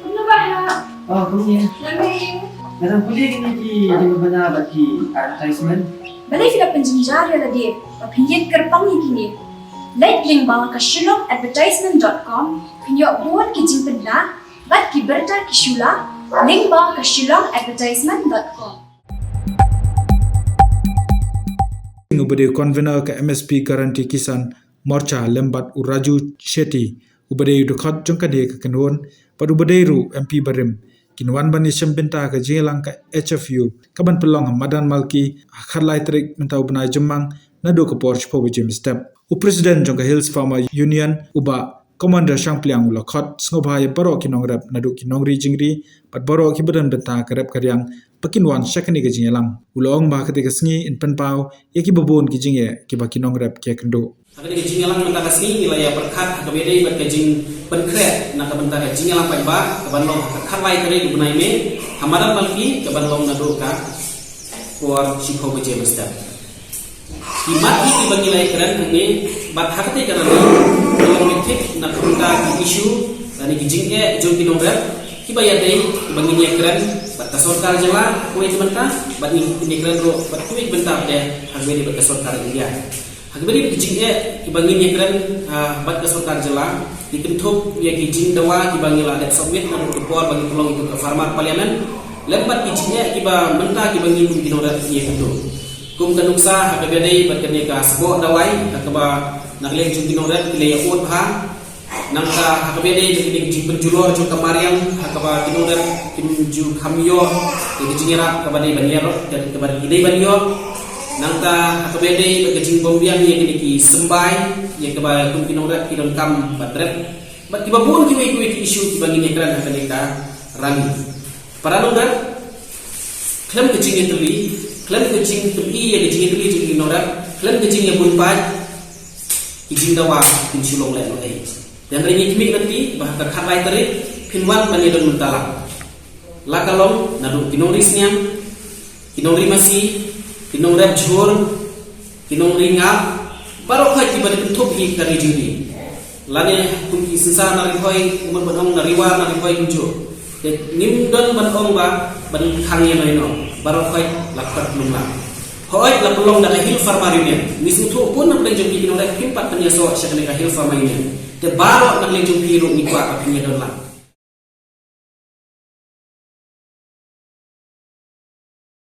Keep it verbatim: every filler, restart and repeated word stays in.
Kumno ba ha? Oh, kumne. Nga dang pule kine ki jingpynbna bad ki advertisement. Balei phi la pynjynjar ïa lade ba phin ïeng kyrpang ïa kine? Leit lyngba ka shillong advertisement dot com, phin ïoh bun ki jingpynbna bad ki bynta ki shu la, lyngba ka shillong advertisement dot com. Uba dei u convener ka M S P Guarantee Kisan Morcha lem bad u Raju Shetty, uba dei u dkhot jong kane ka kynhun, bad uba dei ruh M P barim, kin wan ban ïashem bynta ka jingïalang ka H F U, ka ban pynlong ha Madan Malki ha khatlai tarik mynta u bnai Jymmang, naduh ka por shiphew baje mynstep. U President jong ka Hills Farmer Union, u Bah Commander Shangpliang, u la khot sngewbha ïa baroh ki nongrep naduh ki nongri jingri bad baroh kiba don bynta ka rep ka riang ba kin wan sha kane ka jingïalang. U la ong ba ha katei ka sngi yn pynpaw ïa kiba bun ki jingeh kiba ki nongrep ki ïakynduh. Ha kane ka jingïalang mynta ka sngi ngi la ïa pyrkhat ha kaba ïadei bad ka jingpynkhreh na ka bynta ka jingïalang paidbah ka ban long ha ka khatlai tarik u bnai May ha Madan Malki, ka ban long naduh ka por shiphew baje mynstep. Ki mat hi kiba ngi la ïakren hangne, bad ha katei ka rally ngi la ïatip na ka bynta ki issue lane ki jingeh jong ki nongrep kiba ïadei, kiba ngin ïakren bad ka sorkar jylla kawei ka bynta, bad ngin ïakren ruh bad kawei ka bynta pat ha kaba ïadei bad ka sorkar India. Ha kaba ïadei bad ki jingeh kiba ngin ïakren, ah, bad ka sorkar jylla, ngi kynthup ïa ki jingdawa kiba ngi la dep submit naduh ka por ba ngi pynlong ïa ka Farmer Parliament, lem bad ki jingeh kiba mynta kiba ngi kum ki nongrep ngi ïakynduh. Kum ka nuksa ha kaba ïadei bad kane ka sboh dawai, ha kaba na ka liang jong ki nongrep ki la ïa ud bha. Nangta ha kaba ïadei bad kine ki jingpynjulor jong ka mariang, ha kaba ki nongrep kim ju kham ïoh ïa ka jingïarap kaba dei ban ïarap, kaba ki dei ban ïoh. Nangta ha kaba ïadei bad ka jingbymbiang ïa kine ki symbai, ïa kaba kum ki nongrep ki donkam ban rep. Bad kiba bun kiwei kiwei ki issue kiba ngin ïakren ha kane ka rally. Para nongrep, khlem ka jingïatylli, khlem ka jingpyni ïa ka jingïatylli jong ki nongrep, khlem ka jingïabun paid, ki jingdawa kin shu long lehnohei. Te hynrei ngi khmih lynti ba ha ka khatlai tarik phin wan ban ïadon bynta lang. La ka long naduh ki nongri sniang, ki nongri masi, ki nongrep jhur, ki nongri ngap, baroh khoit kiba dei kynthup hi ka ri jong ngi. Lane kum ki synshar na Ri Bhoi, kumno ban ong, na Ri War, na Ri Bhoi kumjuh. Te ngim don ban ong ba ban khang ïa no ïa no, baroh khoit la khot lum lang. Hooid, la pynlong da ka Hill Farmer Union. Ngi sngewthuh bun na pdeng jong ki ki nongrep kim pat pynïasoh sha kane ka Hill Farmer Union. Te baroh na pdeng jong ki ruh ngi kwah ba phin ïadon lang.